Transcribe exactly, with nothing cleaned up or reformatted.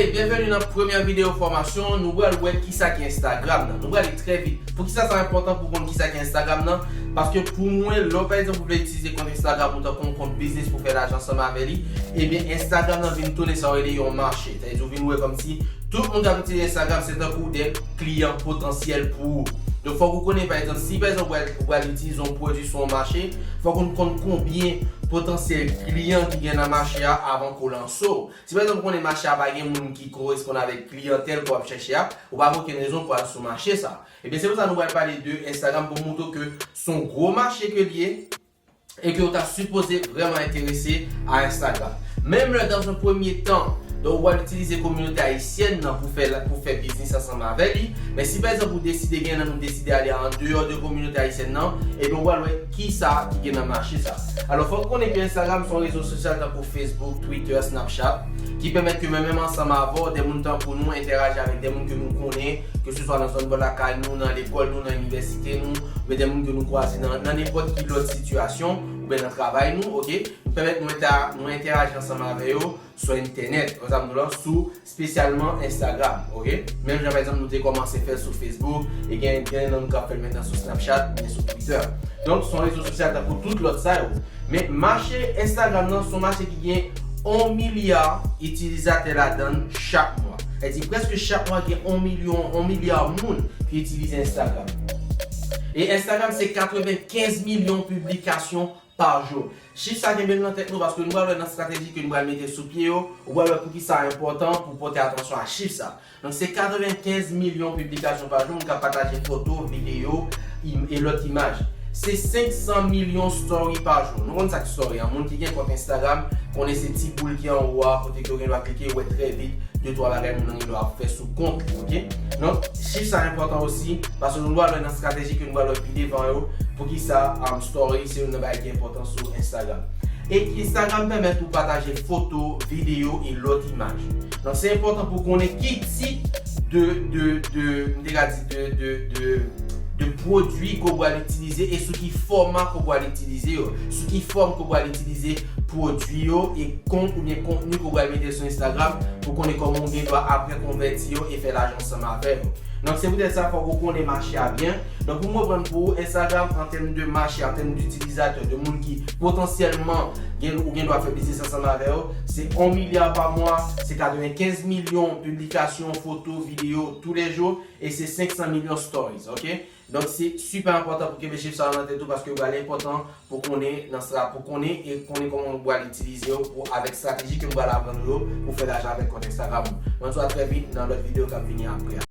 Hey, byenveni nan premyè videyo fòmasyon. Nou pral wè kisa ki Instagram nan. Nou pral li trè vit. Poukisa sa enpòtan pou konn kisa ki Instagram nan? Paske pou mwen, lè w, pa egzanp, ou vle itilize kont Instagram ou tankou yon kont biznis pou fè lajan ansanm avè li, ebyen, Instagram nan vin tounen sa yo rele yon mache. Sa vle di ou vin wè kòmsi tout moun k ap itilize Instagram se tankou de kliyan potansyèl pou ou. Donk, fòk ou konnen, pa egzanp, si pa egzanp ou pral, ou pral itilize yon pwodui sou yon mache, fòk ou konn konbyen potansyèl kliyan ki gen nan mache a avan ke w lanse w. Si pa egzanp ou konnen mache a pa gen moun ki koresponn avèk kliyantèl ke w ap chèche a, ou pa gen okenn rezon pou al sou mache sa. Ebyen, se pou sa nou pral pale de Instagram pou montre w ke se yon gwo mache ke l ye e ke w ta sipoze vrèman enterese a Instagram. Menm lè dans un premier temps, donk ou pral itilize kominote ayisyèn nan pou fè, pou fè biznis ansanm avè li, men si pa egzanp ou deside gen nan nou deside ale andeyò de kominote ayisyèn nan, ebyen ou pral wè kisa ki gen nan mache sa. Alò, fòk ou konnen ke Instagram se yon rezo sosyal tankou Facebook, Twitter, Snapchat, ki pèmèt ke mwen menm ansanm avè w, de moun tankou nou entèyaji avèk de moun ke nou konnen, keseswa nan zòn bò lakay nou, nan lekòl nou, nan inivèsite nou, oubyen de moun ke nou kwaze nan, nan nenpòt ki lòt sitiyasyon, oubyen nan travay nou, oke? Nou pèmèt nou entè-, nou entèyaji ansanm avè yo sou entènèt, konsa m di w la, sou espesyalman Instagram, oke? Menm jan, pa egzanp, nou te kòmanse fè l sou Facebook, e gen, gen nan nou k ap fè l mentnan sou Snapchat, oubyen sou Twitter. Donk, se yon rezo sosyal tankou tout lòt sa yo. Men mache Instagram nan, se yon mache ki gen yon milya itilizatè ladan l chak mwa. Sa vle di, prèske chak mwa, gen yon milyon, yon milya moun ki itilize Instagram. E Instagram, se katrevenkenz milyon piblikasyon pa jou. Chif sa kenbe l nan tèt nou, paske nou pral wè nan estrateji ke nou pral mete sou pye yo, ou pral wè poukisa sa enpòtan pou pote atansyon a chif sa. Donk, se katrevenkenz milyon piblikasyon pa jou, moun k ap pataje foto, videyo, im-, e lòt imaj. Se senk san milyon story pa jou. Nou konn sa k story an. Moun ki gen kont Instagram konnen se ti boul ki anwo a, kote ke w gen dwa klike, wè trè vit, de twa bagay moun nan gen dwa ap fè sou kont li, oke? Donk, chif sa enpòtan osi, paske nou pral wè nan estrateji ke nou pral wè pi devan yo, poukisa, um, story se youn nan bagay ki enpòtan sou Instagram. E Instagram pèmèt ou pataje foto, videyo e lòt imaj. Donk, se enpòtan pou konnen ki tip de, de, de, m te ka di de, de, de, de pwodui ke w pral itilize e sou ki fòma ke w pral itilize yo, sou ki fòm ke w pral itilize pwodui yo e kont oubyen kontni ke w pral mete sou Instagram pou konnen kòman w gen dwa apre konvèti yo e fè lajan ansanm avè yo. Donk, se poutèt sa, fòk ou konnen mache a byen. Donk, pou m reprann pou ou, Instagram, an tèm de mache, an tèm de itilizatè, de moun ki potansyèlman gen, ou gen dwa fè biznis ansanm avè yo, se yon milya pa mwa, se katrevenkenz milyon piblikasyon, foto, videyo, toulejou, e se senk san milyon stories, oke? Donk, se sipè enpòtan pou kenbe chif sa yo nan tèt ou, paske yo pral enpòtan pou konnen nan sa, pou konnen e konnen kòman ou pral itilize yo pou, avèk estrateji ke m pral aprann ou yo pou fè lajan avèk kont Instagram ou. Mwen di w a trè vit nan lòt videyo k ap vini apre a.